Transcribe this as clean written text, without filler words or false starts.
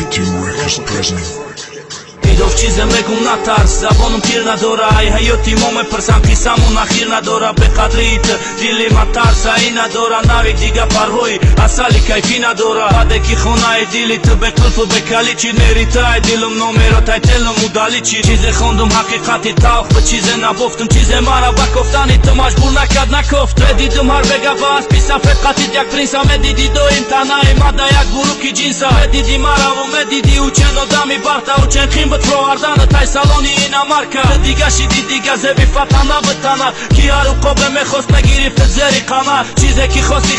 K2 Records present. Идов чизе мегум, натарс, забонум тир надора. Ай ҳаёти мо мепурсам, қиссамон ахир надора. Беқадрии ту дили ма тарсаи надора. Нави дига парвои асали кайфӣ надора. Баъде ки хонаи дили ту бе қулфу бе каличи неритай дилум номеро тай телум удали чи. Чизе хондум, ҳақиқати талх ба чизе набофтум. Чизе мара ба кофтани ту маҷбур накард, накофт. Медидум ҳар бега ба аспи сафед қатид як принса. Медиди доим танаи мада як буруки ҷинса. Медиди мараву медиди учен одами барта, учен қим буд провардана тай салони иномарка. Дига шиди, дига зеби фатана битана, ки ҳар уқобе мехост, мегирифт зери қана. Чизе ки хости.